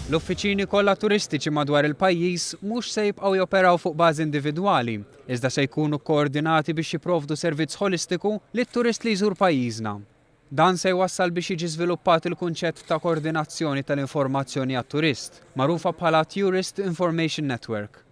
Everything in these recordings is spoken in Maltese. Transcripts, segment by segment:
L-uffiċini kollha turistiċi madwar il-pajjiż mhux se jibqgħu joperaw fuq bażi individwali, iżda se jkunu kkoordinati biex jipprovdu servizz ħolistiku lit-turist li jżur pajjiżna. Dan se jwassal biex jiġi żviluppat il-kunċett ta' koordinazzjoni tal-informazzjoni għat-turist, magħrufa bħala Tourist Information Network.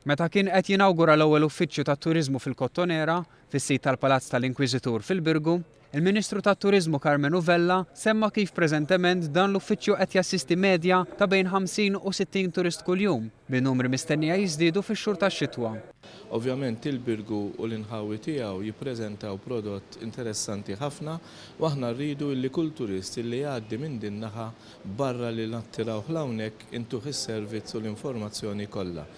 Meta kien qed jinawgura l-ewwel uffiċċju tat-turiżmu fil-Kottonera, fis-sit tal-Palazz tal-Inkwiżitur fil-Birgu, il-Ministru tat-Turiżmu Karmenu Vella semma kif preżentement dan l-uffiċċju qed jassisti medja ta' bejn 50 u 60 turist kuljum, bin-numri mistennija jiżdiedu fix-xhur tax-xitwa. Ovvjament il-Birgu u l-inħawi tiegħu jippreżentaw prodott interessanti ħafna u aħna rridu illi kull turist illi jgħaddi minn din naħa barra li nattirawh 'l hawnhekk intuh is-servizz u l-informazzjoni kollha.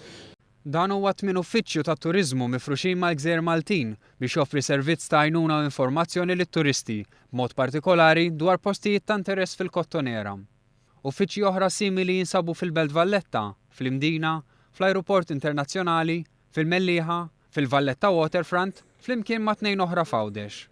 Dan huwa t-tmien uffiċċju tat-turiżmu mifruxin mal-gżejjer Maltin biex joffri servizz ta' għajnuna u informazzjoni lit-turisti, b'mod partikolari dwar postijiet ta' interess fil-Kottonera. Uffiċċji oħra simili jinsabu fil-Belt Valletta, fl-Imdina, fl-Ajruport Internazzjonali, fil-Mellieħa, fil-Valletta Waterfront, flimkien ma' tnejn oħra f'Għawdex.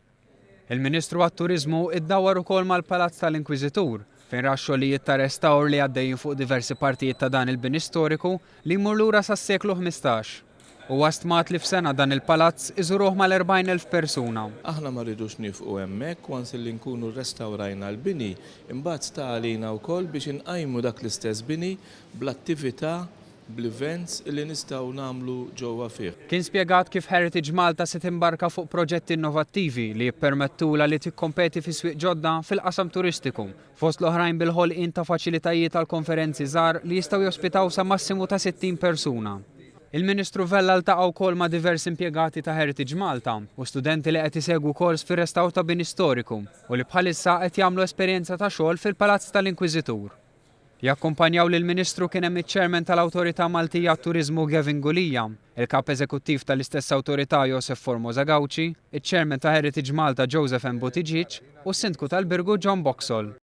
Il-Ministru għat-Turiżmu iddawwar ukoll mal-Palazz tal-Inkwiżitur, fejn ra x-xogħlijiet ta' restawr li għaddejjin fuq diversi partijiet ta' dan il-bini storiku li jmur lura sas-seklu 15. Huwa stmat li f'sena dan il-palazz iżuruh mal-40,000 persuna. Aħna ma rridux niefqu hemmhekk, once li nkunu rrestawrajna l-bini, imbagħad sta għalina wkoll biex inqajmu dak l-istess bini bl-attività bl-events li nistgħu nagħmlu ġewwa fih. Kien spjegat kif Heritage Malta se timbarka fuq proġetti innovattivi li jippermettulha li tikkompeti fi swieq ġodda fil-qasam turistiku, fost l-oħrajn bil-ħolqien ta' faċilitajiet għal konferenzi żgħar li jistgħu jospitaw sa massimu ta' 60 persuna. Il-Ministru Vella ltaqa' wkoll ma' diversi impjegati ta' Heritage Malta u studenti li qed isegwu kors fir-restawr ta' bini storiku u li bħalissa qed jagħmlu esperjenza ta' xogħol fil-Palazz tal-Inkwiżitur. Jakkumpanjaw lill-Ministru kien hemm iċ-Chairman tal-Awtorità Maltija għat-Turiżmu Gavin Gulia, il-Kap Eżekuttiv tal-istess awtorità Josef Formosa Gauci, iċ-Chairman ta' Heritage Malta Joseph M. Buttigieg u s-Sindku tal-Birgu John Boxall.